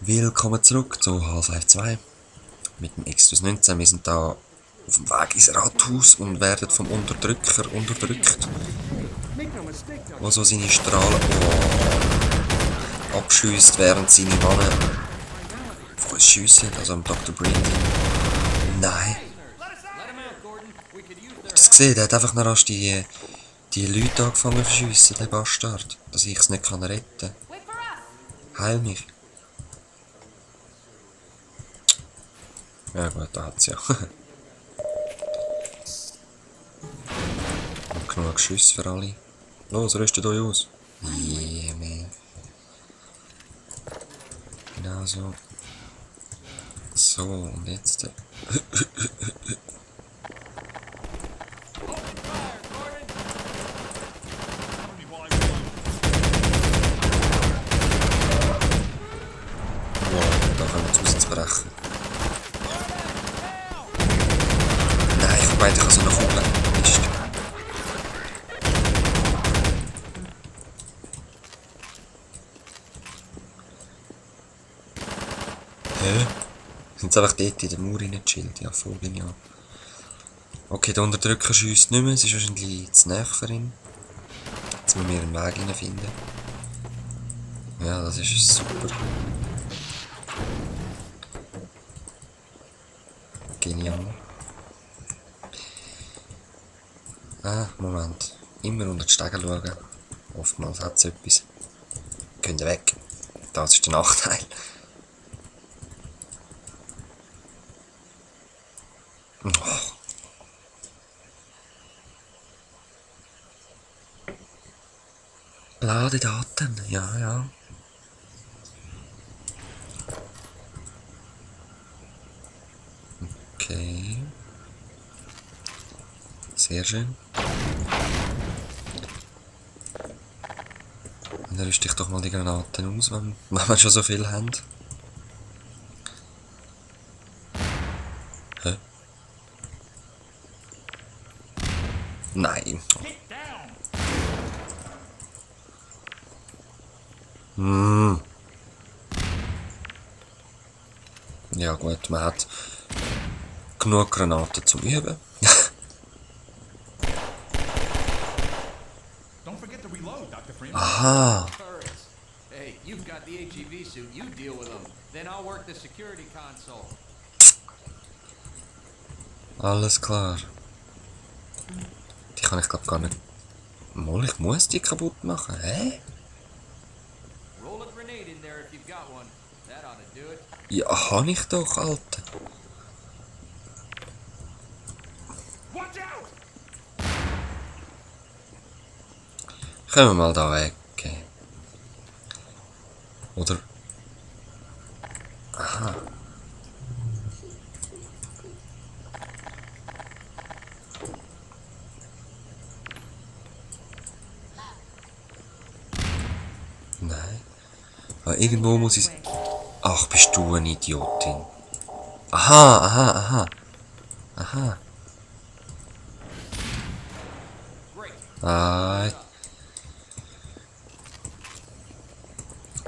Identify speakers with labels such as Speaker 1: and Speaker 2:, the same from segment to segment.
Speaker 1: Willkommen zurück zu Half-Life 2 mit dem Exodus 19. Wir sind da auf dem Weg ins Rathaus und werden vom Unterdrücker unterdrückt, der so seine Strahlen abschießt, während seine Männer auf uns schiessen, also am Dr. Brindy. Nein. Hast du das gesehen? Der hat einfach noch rasch die Leute angefangen zu schiessen, der Bastard, dass ich es nicht retten kann. Heil mich. Ja gut, da hat's ja. Und genug Schüsse für alle. Los, rüstet euch aus. Yeah, man. Genau so. So, und jetzt... Wow, da können wir zusatzbrechen. Nein, ich meine, ich kann so eine Kugel. Mist. Hä? Sind sie einfach dort in der Mauer reingechillt? Ja, voll genial. Okay, der Unterdrücker schiesst nicht mehr, es ist wahrscheinlich zu nahe für ihn. Jetzt müssen wir einen Weg finden. Ja, das ist super. Genial. Ah, Moment. Immer unter die Stege schauen. Oftmals hat es etwas. Könnt ihr weg. Das ist der Nachteil. Oh. Ladedaten, ja, ja. Okay. Sehr schön. Dann rüste ich doch mal die Granaten aus, wenn wir schon so viel haben. Hä? Nein. Hm. Ja gut, man hat genug Granaten zum Üben. Aha.
Speaker 2: Hey, you've got the HEV suit. You deal with them. Then I'll work the security console.
Speaker 1: Alles klar. Die kann ich glaube gar nicht... Mal, ich muss die kaputt machen. Hä?
Speaker 2: Roll a grenade in there if you've got one. That ought to do it.
Speaker 1: Ja, kann ich doch, Alter.
Speaker 2: Watch out!
Speaker 1: Können wir mal da weg. Okay. Oder... Aha. Nein. Aber irgendwo muss ich... Ach, bist du eine Idiotin. Aha, aha, aha. Aha. Ah.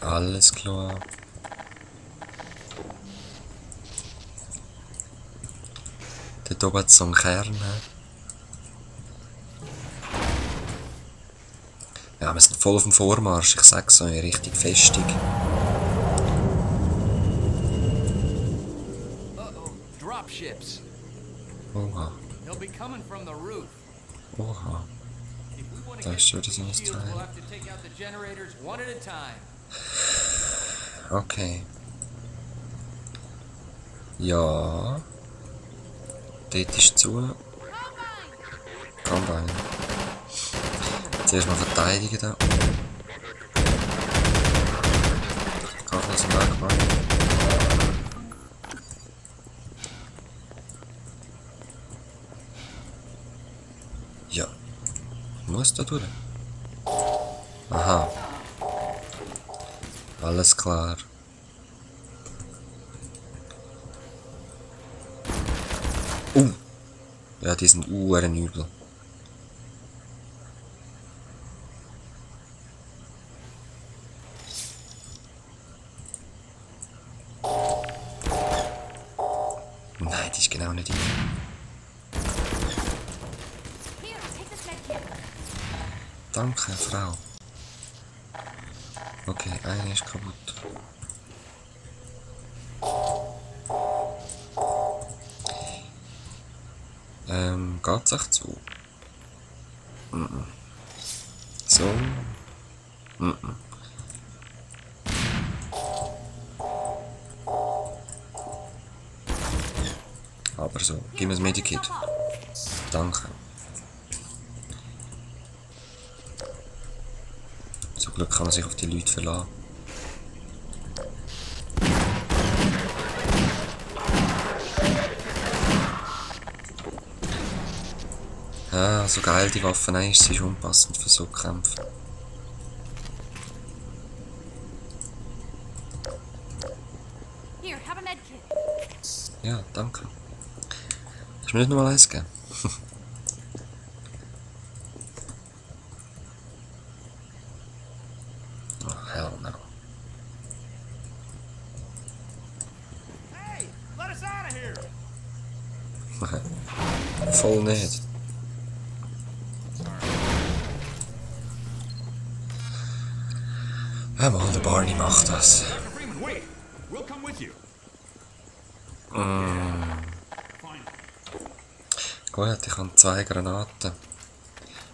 Speaker 1: Alles klar. Dort oben hat es so einen Kern. Ja, wir sind voll auf dem Vormarsch. Ich sag's so, eine richtige Festung.
Speaker 2: Uh-oh, dropships.
Speaker 1: Oha.
Speaker 2: They'll be coming from the roof.
Speaker 1: Oha.
Speaker 2: If we want to
Speaker 1: Da
Speaker 2: get
Speaker 1: ist schon
Speaker 2: to
Speaker 1: wieder so
Speaker 2: these
Speaker 1: ein
Speaker 2: shields,
Speaker 1: Teil.
Speaker 2: we'll have to take out the generators one at a time.
Speaker 1: Okay. Ja. Dort ist zu. Combine. Zuerst mal verteidigen da. Kann ich aus dem Weg machen. Ja. Ich muss da durch. Aha. Alles klar. Ja, die sind übel. genau nicht ein. Danke, Frau. Okay, eine ist kaputt. Geht's echt so? So? Aber so, gib mir das Medikit. Danke. Zum Glück kann man sich auf die Leute verlassen. Ah, so geil die Waffen ist, sie ist unpassend für so Kämpfe. Ja, danke. Hast du mir nicht nochmal eins gegeben? Oh, hell no.
Speaker 2: Hey, let us out of here.
Speaker 1: Voll nicht. Ja, mal, der Barney macht das.
Speaker 3: Dr. Freeman, wait. We'll come with you. Fine.
Speaker 1: Gut, ich habe 2 Granaten.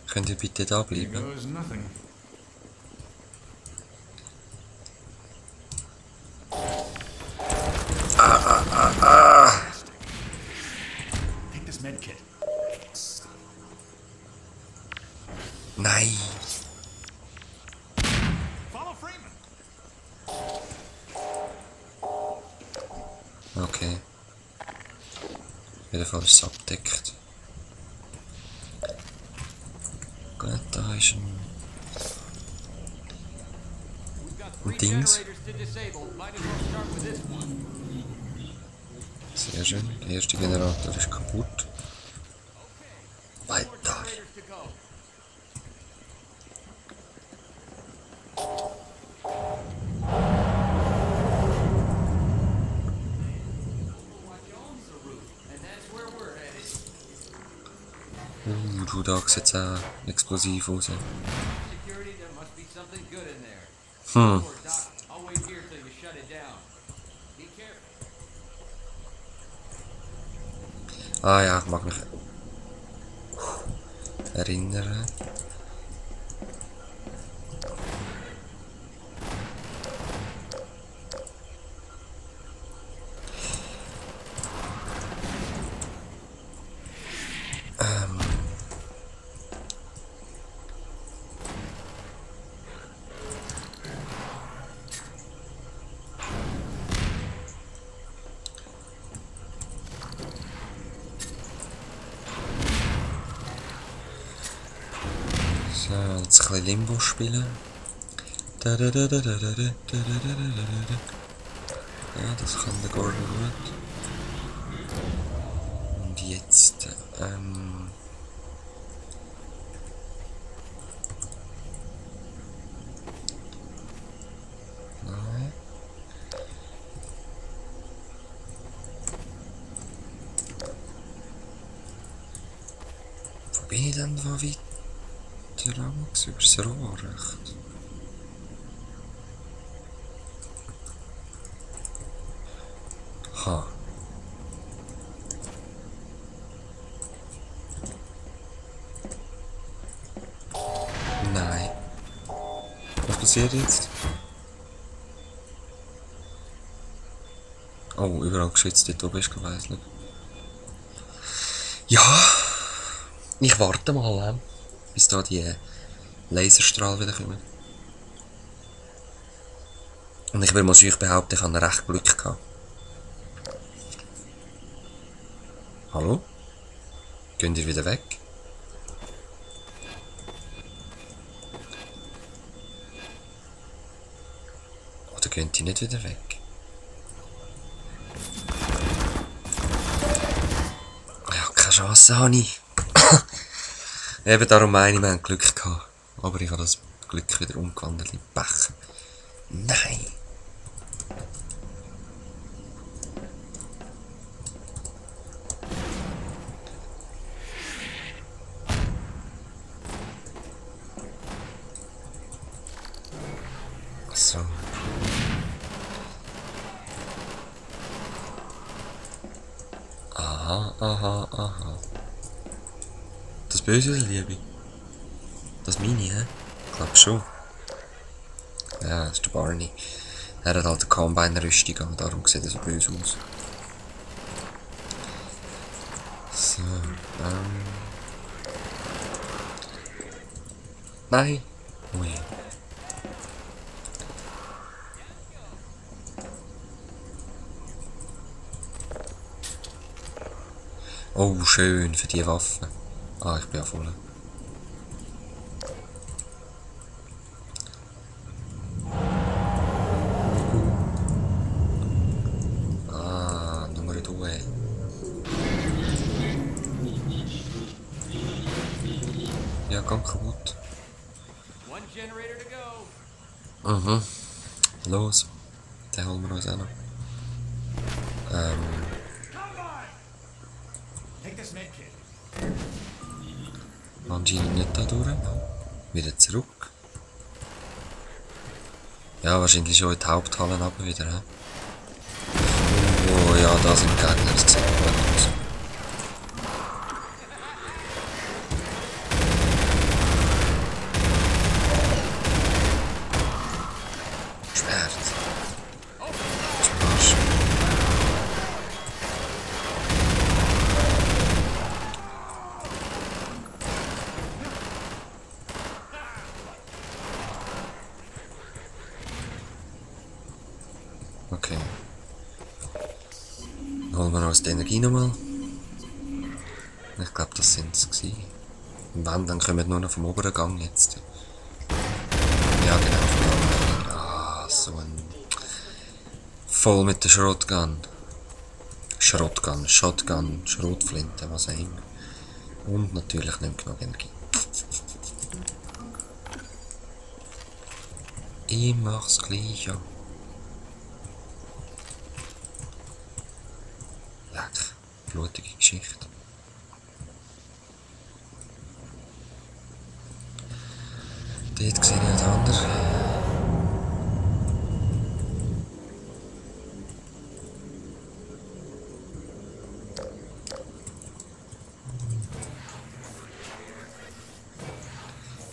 Speaker 1: Könnt ihr bitte da
Speaker 3: Here
Speaker 1: bleiben?
Speaker 3: goes nothing. Take this med kit.
Speaker 1: Nein!
Speaker 3: Follow Freeman.
Speaker 1: Okay. Auf jeden Fall ist es abgedeckt. Gut, da ist ein...
Speaker 2: We've got 3
Speaker 1: Dings.
Speaker 2: generators to disable. Might as well start with this one.
Speaker 1: Sehr schön. Der erste Generator ist kaputt.
Speaker 2: More
Speaker 1: Weiter.
Speaker 2: generators to go. Watch owns the roof, and that's where we're headed.
Speaker 1: Du, da sieht's auch explosiv aus.
Speaker 2: Security, there must be something good in there.
Speaker 1: Hm.
Speaker 2: Or, Doc, I'll wait here till you shut it down. Be careful.
Speaker 1: Ah ja, ich mag mich erinnern. So, jetzt ein bisschen Limbo spielen. Ja, das kann der Gordon gut. Und jetzt, nein. Wo bin ich denn da weiter? Über das Rohr recht. Ha. Nein. Was passiert jetzt? Oh, überall geschützt, dort oben ist gewesen, nicht? Ja. Ich warte mal, bis da die Laserstrahl wieder kommen. Und ich will mal euch behaupten, ich habe recht Glück gehabt. Hallo? Geht ihr wieder weg? Oder geht ihr nicht wieder weg? Ja, keine Chance habe ich. Eben darum meine ich, wir haben Glück gehabt. Aber ich habe das Glück wieder umgewandelt in Pech. Nein! So. Aha, aha, aha. Das Böse oder Liebe? Das meine, hä? Ich glaub schon. Ja, das ist der Barney. Er hat halt eine Combine-Rüstung an, darum sieht er so böse aus. So, Nein! Ui. Oh, schön für die Waffe. Ah, ich bin ja voll. Ah, Nummer 2. Ja, gang kaputt.
Speaker 2: One generator to go.
Speaker 1: Mhm. Los. Den holen wir uns auch noch.
Speaker 3: Take this med kit.
Speaker 1: Anscheinend nicht da durch. Wieder zurück. Ja, wahrscheinlich schon in die Haupthalle aber wieder. He? Oh ja, da sind Gegner. Das sieht gut aus. Schwert. Zum Arsch. Okay. Dann holen wir uns die Energie nochmal. Ich glaube, das sind es gewesen. Und wenn, dann kommen wir nur noch vom oberen Gang jetzt. Ja, genau, vom Gang. Ah, so ein... Voll mit der Schrotgun. Shotgun, Schrotflinte, was auch immer. Und natürlich nicht genug Energie. Ich mach's gleich, ja. Leck, blutige Geschichte. Dort sehe ich nicht anders.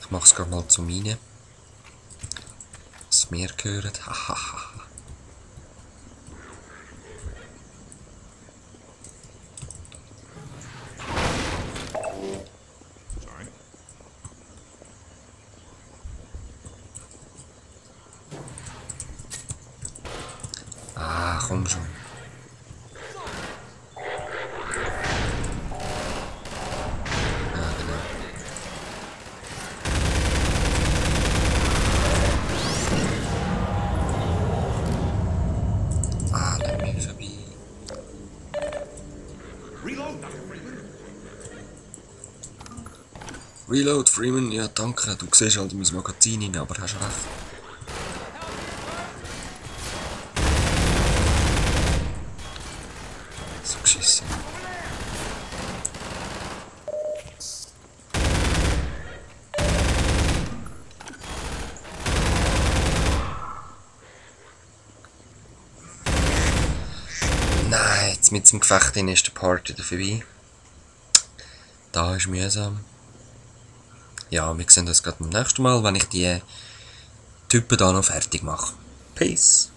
Speaker 1: Ich mach's gerade mal zu Mine. Was mir gehört. Hahaha.
Speaker 3: Sorry.
Speaker 1: Ah, komm schon. Ja, genau. Ah, lass mich vorbei.
Speaker 3: Reload, Dr. Freeman.
Speaker 1: Reload, Freeman. Ja, danke. Du siehst halt in mein Magazin rein, aber hast recht. So geschissen. Nein, jetzt mit dem Gefecht in ist der Part wieder vorbei. Da ist mühsam. Ja, wir sehen uns gerade beim nächsten Mal, wenn ich die Typen da noch fertig mache. Peace.